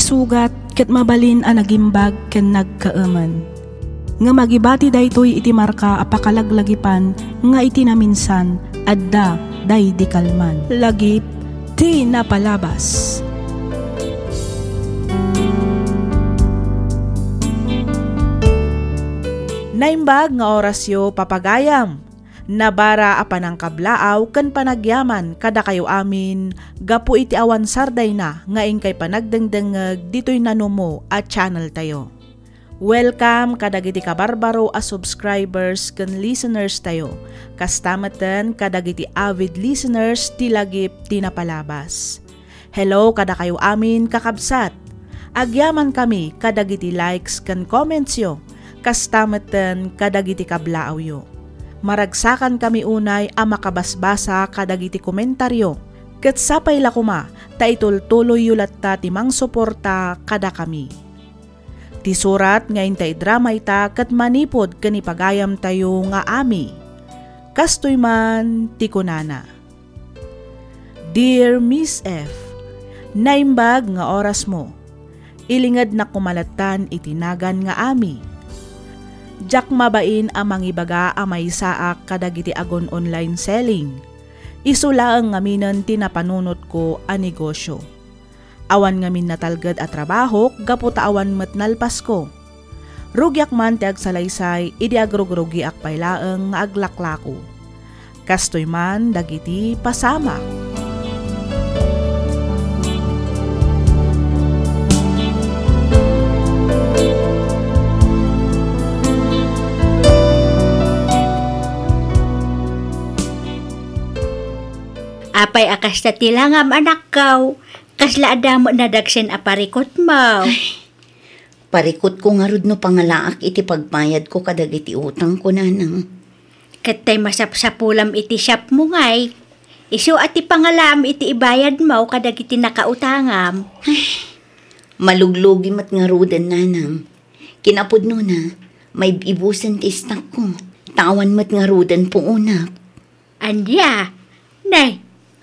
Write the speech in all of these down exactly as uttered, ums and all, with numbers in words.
Sugat ket mabalin a nagimbag ken nagkaemen. Ngem agibati daytoy iti marka a pakalaglagipan nga iti naminsan, adda daydi kalman. Lagip ti napalabas. Naimbag nga orasyo, papagayam. Nabara a panangkablaaw ken panagyaman kadakayo amin gapu iti awan sardayna nga inkay panagdengdengngeg ditoy nanumo a channel tayo. Welcome kadagiti kabarbaro a subscribers ken listeners tayo, kasta metten kadagiti avid listeners ti Lagip ti Napalabas. Hello kadakayo amin, kakabsat. Agyamankami kadagiti likes ken commentsyo, kasta metten kadagiti kablaawyo. Maragsakankami unay a makabasbasa kadagiti komentaryo, ket sapay la koma ta itultuloyyo latta ti mangsuporta kadakami. Ti surat nga inta idrama ita ket manipud ken ipagayamtayo nga Ami. Kastoy man ti kunana, "Dear Miss F, naimbag nga orasmo. Ilingednak koma lattan iti nagan nga Ami. Diak mabain a mangibaga a maysaak kadagiti agon-online selling. Isu laeng ngaminen ti napanunotko a negosyo. Awan ngamin natalged a trabahok gapu ta awan met nalpasko. Rugiak man ti agsalaysay idi agrugrugiak pay laeng nga aglaklako." Kastoy man dagiti pasamak. Apay a kasta ti langam, anakkaw? Kasla adda met nadagsen a parikutmo? Ay, parikutko ngarud no pangalaak iti pagbayadko kadagiti utangko, nanang. Ket tay masapsapulam iti shopmo ngay, isu a ti pangalaam iti ibayadmo kadagiti nakautangam. Ay, maluglugi met ngaruden, nanang. Kinapudnona, maib-ibusen ti istakko. Ta awan met ngaruden puonak. Ania? Nay,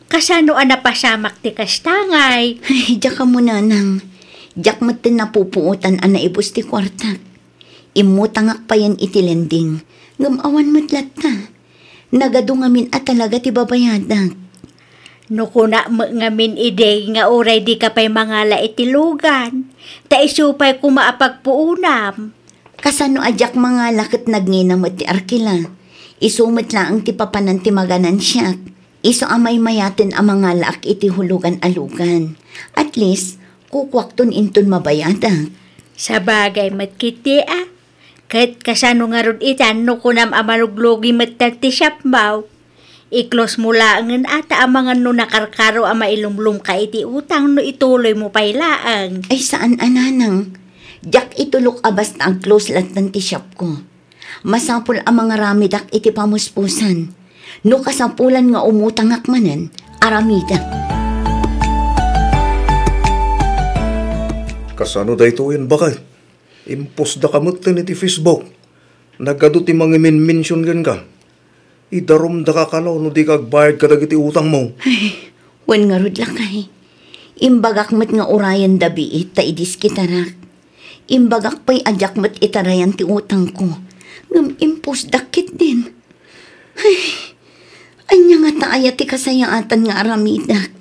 kasano a napasamak ti kasta ngay? Ay, diak ammo, nanang. Diak metten napupuotan a naibus ti kuartak. Immutangak payen iti lending, ngem awan met latta. Nagadu ngamin a talaga ti babayadak. No kunak met ngamin idi nga uray dika pay mangala iti lugan, ta isu pay koma a pagpuonam. Kasano a diak mangala ket nagngina met ti arkila? Isu met laeng ti papanan ti maganansiak. Isu a maymayaten a mangalaak iti hulugan a lugan. At least, kukuakton inton mabayadak. Sabagay met ketdi a. Ket kasano ngarud itan no kunam a maluglugi met ti shopmo? I-close mo laengen ata amangan no nakarkaro a mailumlomka iti utang no ituloymo pay laeng. Ay, saan a, nanang. Diak itulok a basta ag-close lattan ti shopko. Masapul a mangaramidak iti pamuspusan. No kasapulan nga umutangak manen, aramidak. Kasano daytoyen, baket? Impostdaka metten iti Facebook. Nagadu ti mangimenmension kenka. Idarumdaka kano no dika agbayad kadagiti utangmo. Ay, wen ngarud, lakay. Imbagak met nga urayenda biit ta idiskitarak. Imbagak pay a diak met itarayan ti utangko. Ngem impostdak ketdin. Ay, ania ngata aya ti kasayaatan nga aramidak?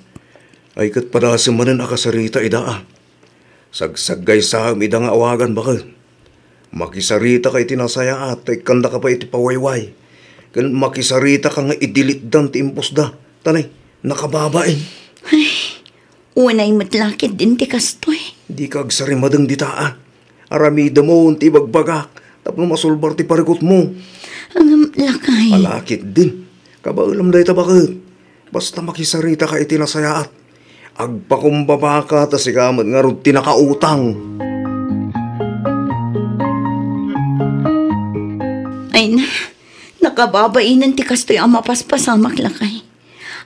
Ay, ket padasem manen a kasarita ida a. Sagsaggaysam ida nga awagan, baket. Makisaritaka iti nasayaat ta ikkandaka pay iti pawayway. Ken makisaritaka nga i-delete-dan ti impostda. Ta nay, nakababain. Ay, unay met la ketdin ti kastoy. Dika agsarimadeng dita a. Aramidemon ti ibagbagak tapno masulbar ti parikutmo. Ngem, lakay. Ala ketdin. Kabaelam dayta, baket. Basta makisaritaka iti nasayaat. Agpakumbabaka ta sika met ngarud ti nakautang. Ay na, nakababainen ti kastoy a mapaspasamak, lakay.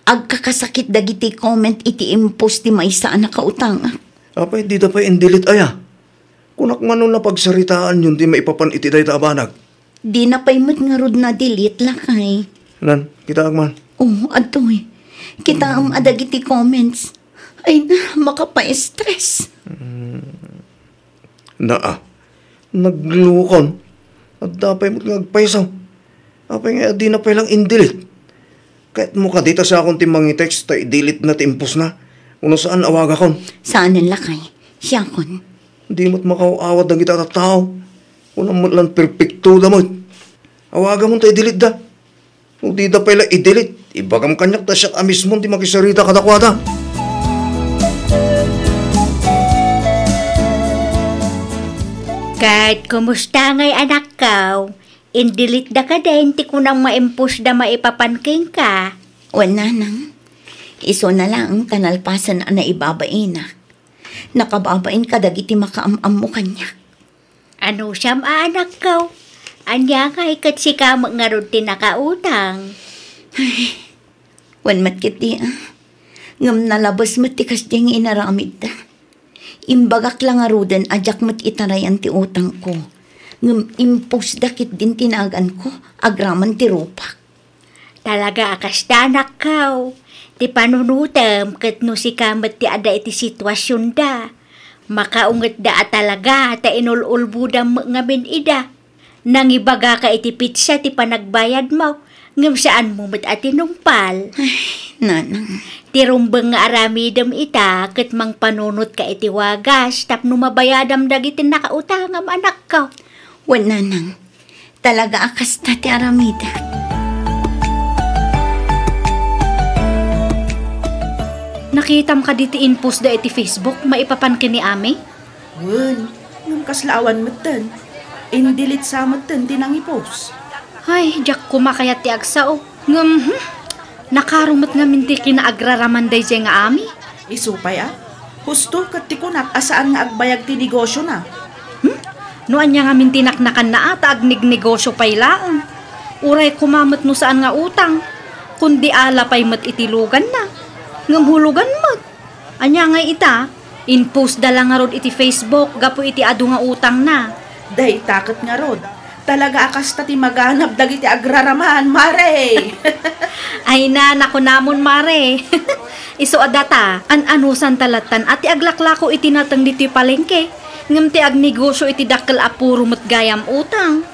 Agkakasakit dagiti comment iti impost ti maysa a nakautangak. Apay, dida pay in-delete aya? Kunak man no napagsaritaanyon ti maipapan iti dayta a banag. Dina pay met ngarud na-delete, lakay. Nan, kitaak man. Oh, adtoy. Kitaem a dagiti comments. Ay na, makapa-stress. Mm, Naa, naglukon. Adda pay met nga agpayso. Apay nga dina pay lang in-delete? Kayatmo kadi ta siakon ti mangi-text ta i-delete na ti impostna? Wenno saan, awagakon? Saanen, lakay. Siakon. Di met makaaw-awat dagiti a tattao. Kunam met lang perpektoda met. Awagamon ta i-delete da. No dida pay la i-delete, ibagam kaniak ta siak a mismon ti makisarita kadakuada. Ket kumusta ngay, anakko? In-delete da kadin ti kunam nga impostda maipapan kenka? Wen, nanang. Isuna laeng ta nalpasen a naibabainak. Nakababain kadagiti makaam-ammo kaniak. Anusam a, anakko? Ania ngay ket sika met ngarud ti nakautang? Ay, wen met ketdi, a. Ngem nalabes met ti kasdiay nga inaramidda. Imbagak la ngaruden a diak met itarayan ti utangko. Ngem impostda ketdin ti naganko agraman ti rupak. Talaga a kasta, anakko. Ti panunotem ket no sika met ti adda iti situasionda, makaungetda a talaga ta inul-ulbodam met ngamin ida. Nangibagaka iti petsa ti panagbayadmo, ngem saanmo met a tinungpal. Ay, nanang. Ti rumbeng nga aramidem ita ket mangpanunotka iti wagas tapno mabayadam dagiti nakautangam, anakko. Wen, nanang. Talaga a kasta ti aramidek. Nakitam kadi ti in-postda iti Facebook maipapan ken ni Ami? Wen, ngem kasla awan metten. In-delete sa metten ti nangi-post. Ay, diak koma kayat ti agsao. Ngem, hmm, nakaro met ngamin ti kinaagraraman daydiay nga Ami. Isu pay a, husto ket ti kunak a saan nga agbayag ti negosiona. Hmm? No ania ngamin ti naknakanna a ta agnegnegosio pay laeng. Uray koma met no saan nga utang, kundi ala pay met iti luganna. Ngem hulugan met. Ania ngay ita? In-postda la ngarud iti Facebook gapu iti adu nga utangna. Dayta ket ngarud, talaga a kasta ti maganab dagiti agraraman, Mare! Ay na, nakunamon, Mare. Isu a data, an-anusanta lattan a ti aglaklako iti nateng ditoy palengke, ngem ti agnegosio iti dakkel a puro met gayam utang.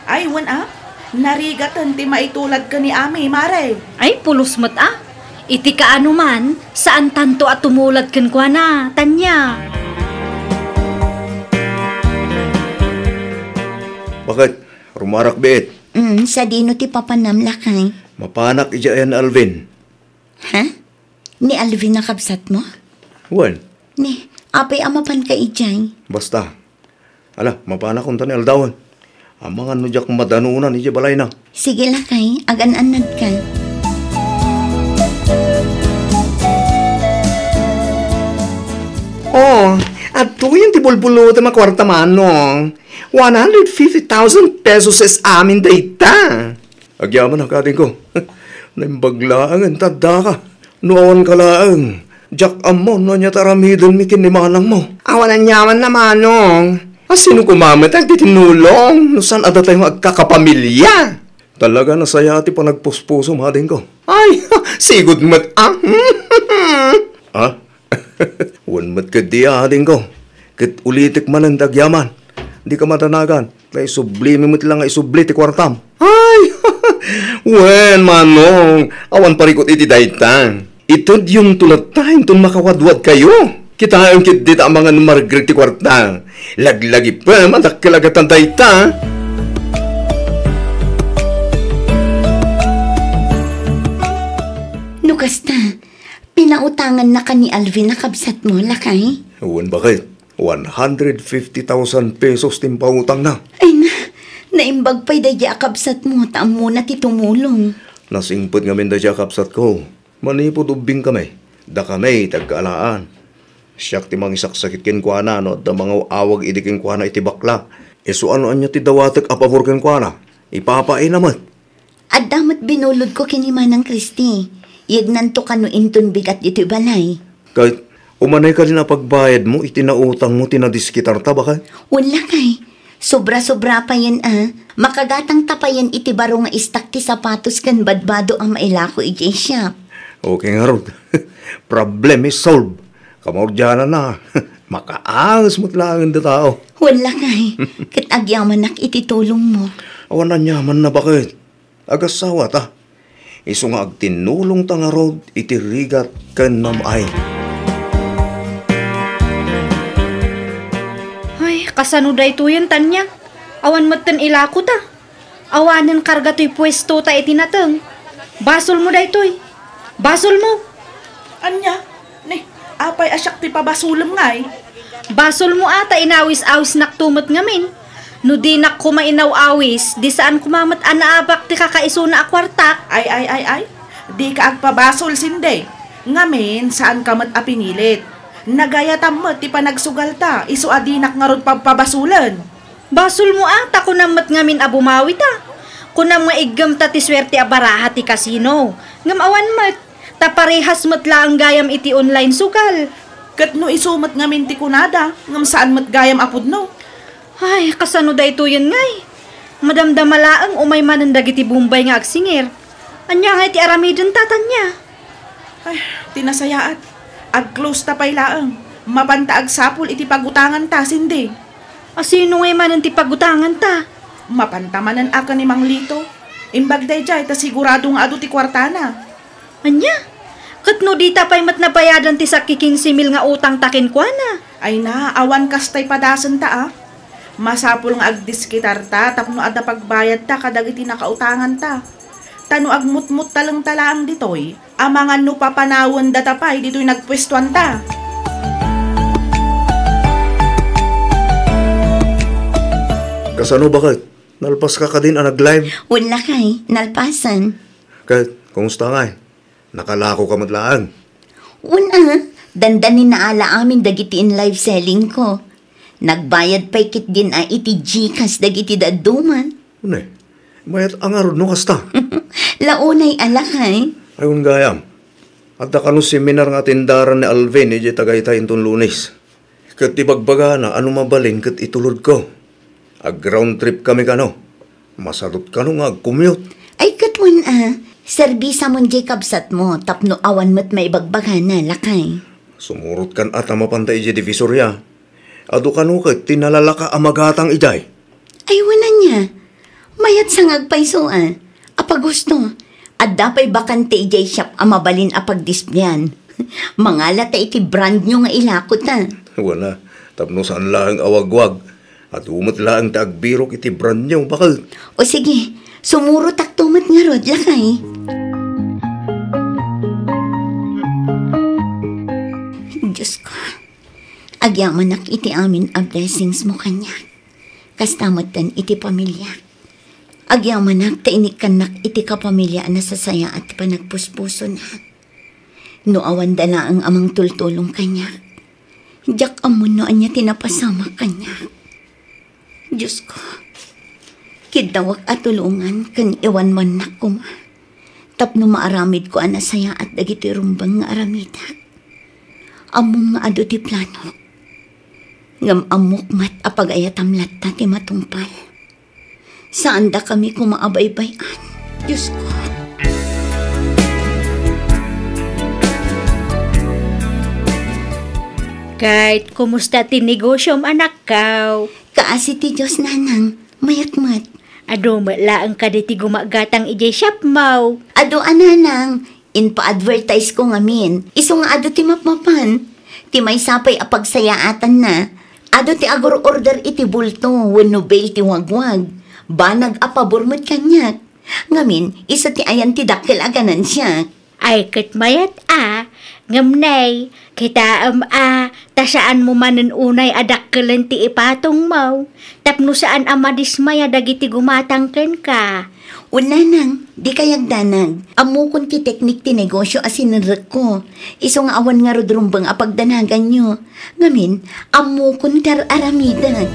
Ay, wen a, narigaten ti maitulad ken ni Ami, Mare. Ay, pulos met a. Iti kaano man, saantanto a tumulad kenkuana, Tanya. Bakit? Rumarak biit? Mm, sadino ti papanam, lakay? Mapanak idiay ni Alvin. Ha? Ni Alvin a kabsatmo? Wen. Ni, apay a mapanka idiay? Basta. Ala, mapanakon ta ni aldawen. Amangan no diak madanunan idiay balayna. Sige, lakay, agan-annadka. Oh, adtoyen ti bulbulutem a kuarta, manong. One hundred fifty thousand pesos is amin dayta. Agyamanak, adingko. Naimbag laengen ta addaka. No awanka laeng, diak ammo no ania ti aramidenmi ken ni manangmo. Awan aniamanna, manong. A, sino koma met ti agtitinulong no saan a datayo nga agkakapamilya? Talaga a nasayaat ti panagpuspusom, adingko. Ay, sigud met a. Ha? Wen met ketdi, adingko. Ket ulitek manen ti agyaman. Dika madanagan. Ta isublimi met la nga isubli ti kuartam. Ay! Wen, manong, awan parikut iti dayta. Itedyonto latta inton makawadwadkayo. Kitaem ketdi ta amangan ni Margaret ti kuarta. Laglagipem a dakkel a gatad dayta. No kasta, pinautangannaka ni Alvin a kabsatmo, lakay? Wen, bakit? One hundred fifty thousand pesos ti impautangna. Ay na, naimbag pay daydiay a kabsatmo ta ammona ti tumulong. Nasingpet ngamin daydiay a kabsatko. Manipud ubbingkami, dakami ti agkaalaan. Siak ti mangisaksakit kenkuana no adda mangaw-awag idi kenkuana iti bakla. Isu a no ania ti dawatek a pabor kenkuana, ipapaina met. Adda met binulodko ken ni Manang Christy. Yegnanto kano inton bigat ditoy balay. Ket umanay kadin a pagbayadmo iti nautangmo ti nadiskitarta, baket? Wen, lakay. Sobra-sobra payen a. Makagatangta payen iti baro nga istak ti sapatos ken badbado a mailako idiay shop. Okay ngarud. Problem is solved. Kamaudiananna. Makaanges met laengen da tao. Wen lakay, ket agyamanak iti tulongmo. Awan aniamanna baket. Agassawa ta. Isu nga agtinnulongta ngarud iti rigat ken nam-ay. Ay, kasano daytoyen, Tania? Awan metten ilakota. Awanen karga toy puestota iti nateng. Basolmo daytoy. Basolmo. Ania? Ni, apay a siak ti pabasolem ngay? Basolmo a ta inawis-awisnakto met ngamin. No dinak koma inaw-awis, di saan koma met a naabak ti kakaisuna a kuartak. Ay, ay, ay, ay. Dika agpabasol, Sinde. Ngamin, saanka met a pinilit. Nagayatam met ti panagsugalta, isu a dinak ngarud pabpabasolen. Basolmo a ta kunam met ngamin a bumawita. Kunam nga iggemta ti suerte a baraha ti kasino. Ngem awan met, ta parehas met laeng gayam iti online sugal. Ket no isu met ngamin ti kunada, ngem saan met gayam a pudno. Ay, kasano daytoyen ngay? Madamdama laeng umay manen dagiti Bombay nga agsingir. Ania ngay ti aramidenta, Tania? Ay, ti nasayaat. Ag-close ta pay laeng. Mapanta agsapul iti pagutanganta, Sinde. Asino ngay manen ti pagutanganta? Mapanta manen a ken ni Mang Lito. Imbag daydiay ta sigurado nga adu ti kuartana. Ania? Ket no dita pay met nabayadan ti sakki kinse mil nga utangta kenkuana? Ay na, awan kastay padasenta a. Masapul nga agdiskitarta tapno adda pagbayadta kadagiti nakautanganta. Ta no agmutmuttalengta laeng ditoy, amangan no papanawendata pay ditoy nagpuestuanta. Kasano, baket? Nalpaska kadin a nag-live? Wen lakay, nalpasen. Ket, kumusta ngay? Nakalakoka met laeng? Wen a, dandanin naala amin dagiti in-live selling ko. Nagbayad pay ketdin a iti GCash dagiti dadduma. Unay, mayat a ngarud no kasta? Launay a lakay. Ay, wen gayam. Adda kano seminar nga atendaran ni Alvin idiay Tagaytay inton Lunes. Ket ibagbagana a no mabalin ket itulodko. Ag-round trip kami kano. Masadot kano nga ag-commute. Ay, ket wen a, serbisamon diay kabsatmo tapno awan met maibagbagana, lakay. Sumurotkan a ta mapanta idiay Divisoria. Adu kano ket ti nalalaka a magatang idiay. Ay, wen ania. Mayat sa nga agpayso a. Apay gusto, adda pay bakante idiay shop a mabalin a pagdisplayan. Mangala ta iti brand new nga ilako ta. Wen a, tapno saan laeng a wagwag. Adu met laeng ta agbirok iti brand new, baket. O sige, sumurotakto met ngarud, lakay. Diyos ko, agyamanak iti amin a blessings mo kaniak. Kasta metten iti pamiliak. Agyamanak ta inikkannak iti kapamilya a nasasayaat ti panagpuspusona. No awan da laeng a mangtultulong kaniak, diak ammo no ania ti napasamak kaniak. Diyos ko, kiddawak a tulongan ken iwanwannak koma tapno maaramidko a nasayaat dagitoy rumbeng nga aramidak. Ammom nga adu ti planok, ngem ammok met a pagayatam latta ti matungpal. Saandakami koma a baybay-an, Diyos ko. Ket, kumusta ti negosiom, anakko? Kaasi ti Dios, nanang. Mayat met. Adu met laeng kadi ti gumagatang idiay shopmo? Adu a, nanang. Impa-advertise ko ngamin. Isu nga adu ti mapmapan. Ti maysa pay a pagsayaatanna, adu ti agur-order iti bulto wenno bale ti wagwag. Banag a pabor met kaniak. Ngamin, isu ti ayan ti dakkel a ganansiak. Ay, ket mayat a, ngem nay, kitaem a, ta saanmo manen unay a dakkelen ti ipatongmo, tapno saan a madismaya dagiti gumatang kenka. Wen, nanang, dika agdanag. Ammokon ti teknik ti negosio a sinirrekko. Isu nga awan ngarud rumbeng a pagdanaganyo. Ngamin, ammokon ti ar-aramidek.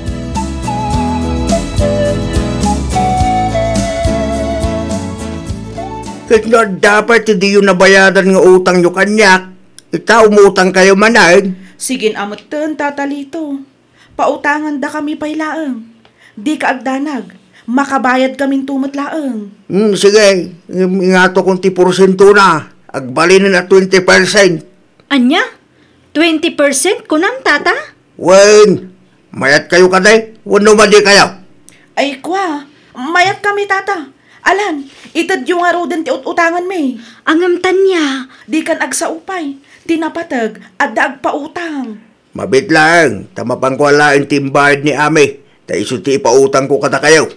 Ket no adda pay ti diyo nabayadan nga utangyo kaniak, ita, umutangkayo manen. Sige a metten, Tata Lito. Pautangandakami pay laeng. Dika agdanag. Makabayadkaminto met laeng. Hmm, sige. Ingatokon ti porsientona. Agbalinen a twenty percent. Ania? Twenty percent kunam, Tata? Wen, mayatkayo kadi wenno madikayo? Ay, kua, mayatkami, Tata. Alan, itedyo ngaruden ti ut-utanganmi. Ngem ania? Dikan agsao pay. Ti napateg, adda agpautang. Mabiit laeng, ta mapanko laeng ti imbayad ni Ami, ta isu ti ipautangko kadakayo.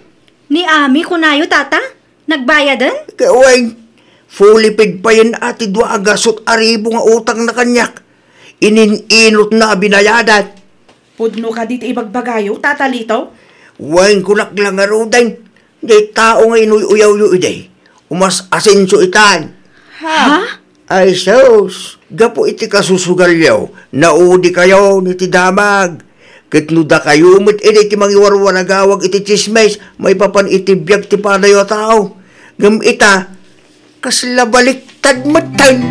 Ni Ami, kunayo, Tata? Nagbayaden? Ket wen, fully paid payen a ti dua a gasut a ribu nga utangna kaniak. Inin-inutna a binayadan. Pudno kadi ti ibagbagayo, Tata Lito? Wen, kunak la ngaruden, diay tao nga inuy-uyawyo idi, umas-asenso itan. Ha? Ay sus, gapu iti kasusugalyo, naudikayon iti damag. Ket no dakayo met idi ti mangiwarwaragawag iti tsismis maipapan iti biag ti panayo a tao. Ngem ita, kasla baliktad metten.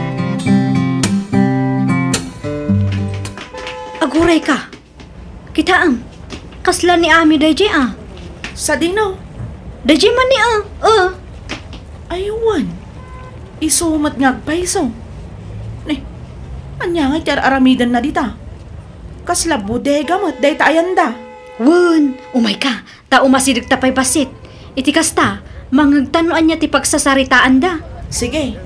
Agurayka. Kitaem, kasla ni Ami daydiay a. Sadino? Daydiay man ni a, a. Ay wen, isu met nga agpayso. Ni, ania ngay ti ar-aramidenna dita? Kasla bodega met dayta ayanda. Wen, umayka, ta umasidegta pay bassit. Iti kasta, mangngegta no ania ti pagsasaritaanda. Sige.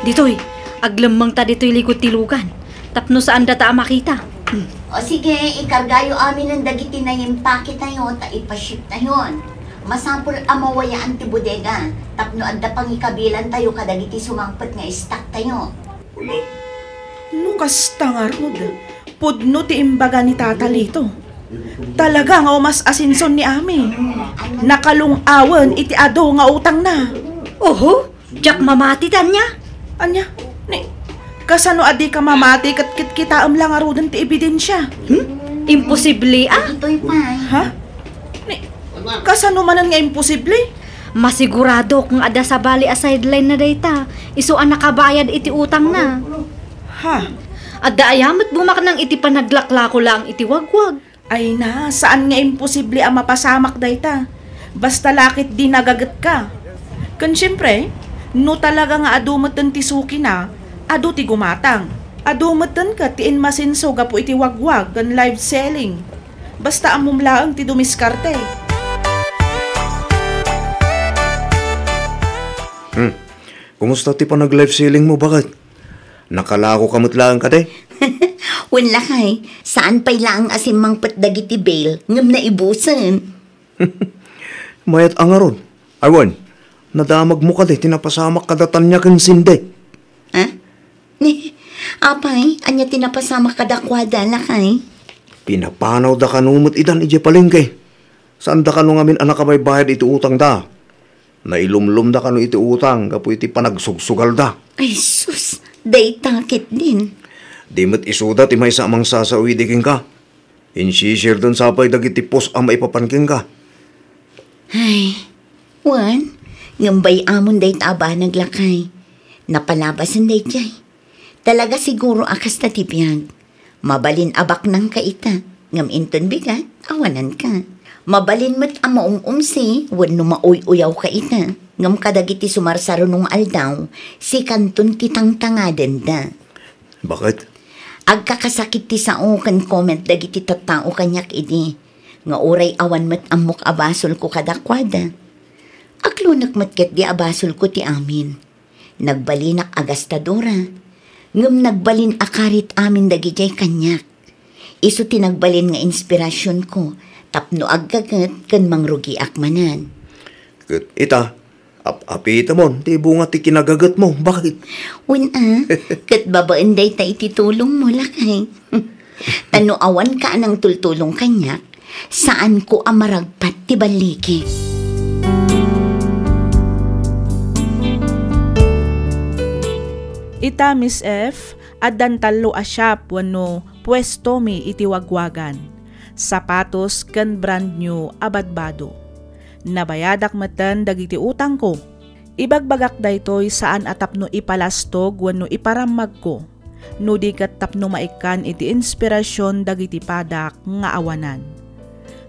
Ditoy, aglemmengta ditoy likud ti lugan, tapno saandata a makita. Mm. O sige, ikargayo aminen dagiti naimpaketayo ta ipashiptayon. Masapul a mawayaan ti bodega tapno adda pangikabilantayo kadagiti sumangpet nga stocktayo. No kasta ngarud, pudno ti imbaga ni Tata Lito. Talaga nga umas-asenso ni Ami. Nakalung-awen iti adu nga utangna. Oho, diak mamati, tanya. Ania? Ni, kasano a dika mamati ket kitkitaem la ngaruden ti ebidensia? Hmm? Imposible, a? Ditoy pay. Ha? Ni, kasano manen nga imposible? Masiguradok nga adda sabali a sideline na dayta, isu a nakabayad iti utangna. Ha? Adda aya met bumaknang iti panaglaklako laeng iti wagwag? Ay na, saan nga imposible a mapasamak dayta. Basta la ketdi nagagetka. Ken siempre, no talaga nga adu metten ti sukina, adu ti gumatang. Adu metten ket ti inmasenso gapu iti wagwag ken live selling. Basta ammom laeng ti dumiskarte. Hmm. Kumusta ti panag-live selling mo, baket? Nakalakoka met laeng kadi? Wen lakay, saan pay laeng a simmangpet dagiti bail ngem naibusen. Mayat a ngarud. Ay wen, nadamagmo kadi ti napasamak kada Tanya ken Cindy? Ha? Ni, apay, ania ti napasamak kadakuada, lakay? Pinapanawda kano met idan idiay palengke. Saanda kano ngamin a nakabaybayad iti utangda. Nailumlomda kano iti utang gapu iti panagsugsugalda. Ay sus, dayta ketdin. Di met isuda ti maysa a mangsasawidi kenka. Insisirden sa pay dagiti pos a maipapan kenka. Ay, wen, ngem bay-amon dayta a banag, lakay. Napalabasen daydiay. Talaga siguro a kasta ti biag. Mabalin a baknangka ita, ngem inton bigat, awananka. Mabalin met a maum-umsi wenno mauy-uyawka ita, ngem kadagiti sumarsaruno nga aldaw, sikanton ti tangtangadenda. Baket? Agkakasakit ti sao ken comment dagiti tattao kaniak idi, nga uray awan met ammok a basolko kadakuada. Aglunek met ketdi a basolko ti amin. Nagbalinak a gastadora, ngem nagbalin a karit amin dagidiay kaniak. Isu ti nagbalin nga inspirasionko tapno aggaget ken mangrugiak manen. Ket ita, ap-apitemon ti bunga ti kinagagetmo, baket? Wen a, ket babaen dayta iti tulongmo, lakay. Ta no awan ka a nangtultulong kaniak, saanko a maragpat ti balligi. Ita, Miss F, addan tallo a shop wenno puestomi iti wagwagan, sapatos ken brand new a badbado. Nabayadak metten dagiti utangko. Ibagbagak daytoy saan a tapno ipalastog wenno iparammagko, no di ket tapno maikkan iti inspirasion dagiti padak nga awanan.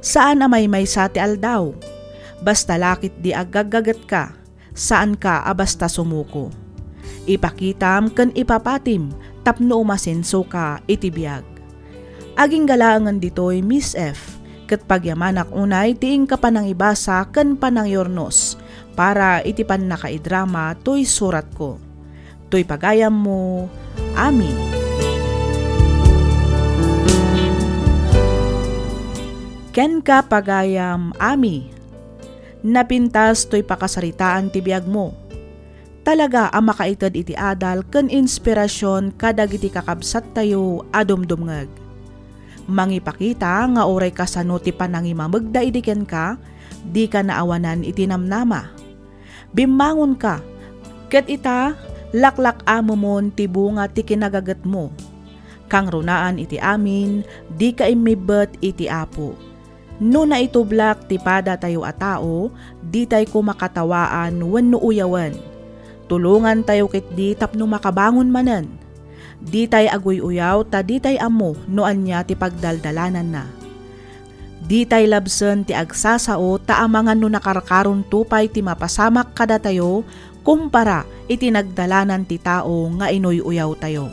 Saan a maymaysa ti aldaw. Basta la ketdi aggaggagetka, saanka a basta sumuko. Ipakitam ken ipapatim tapno umasensoka iti biag. Agingga laengen ditoy, Miss F, ket pagyamanak unay ti inka panangibasa ken panangiyurnos para iti pannakaidrama toy suratko. Toy pagayammo, Ami. Kenka, pagayam, Ami. Napintas toy pakasaritaan ti biagmo. Talaga a makaited iti adal ken inspirasion kadagiti kakabsattayo a dumdumngeg. Mangipakita nga uray kasano ti panangimamegda idi kenka, dika naawanan iti namnama. Bimmangonka, ket ita, laklak-amemon ti bunga ti kinagagetmo. Kangrunaan iti amin, dika immibbet iti Apo. No naitublak ti padatayo a tao, ditay ko makatawaan wenno uyawen. Tulongantayo ketdi tapno makabangon manen. Ditay aguy-uyaw ta ditay ammo no ania ti pagdaldalananna. Ditay labsen ti agsasao ta amangan no nakarkaronto pay ti mapasamak kadatayo kumpara iti nagdalanan ti tao nga inuy-uyawtayo.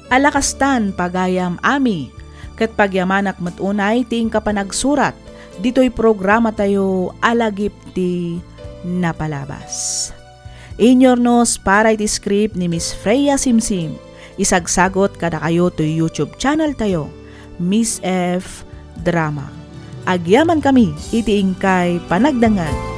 Ala kastan, pagayam, Ami, ket pagyamanak met unay ti inka panagsurat ditoy programatayo a Lagip ti Napalabas. Inyurnos para iti script ni Miss Freya Simsim. Isagsagot kadakayo toy YouTube channel tayo, Miss F Drama. Agyamankami iti inkay panagdengngeg.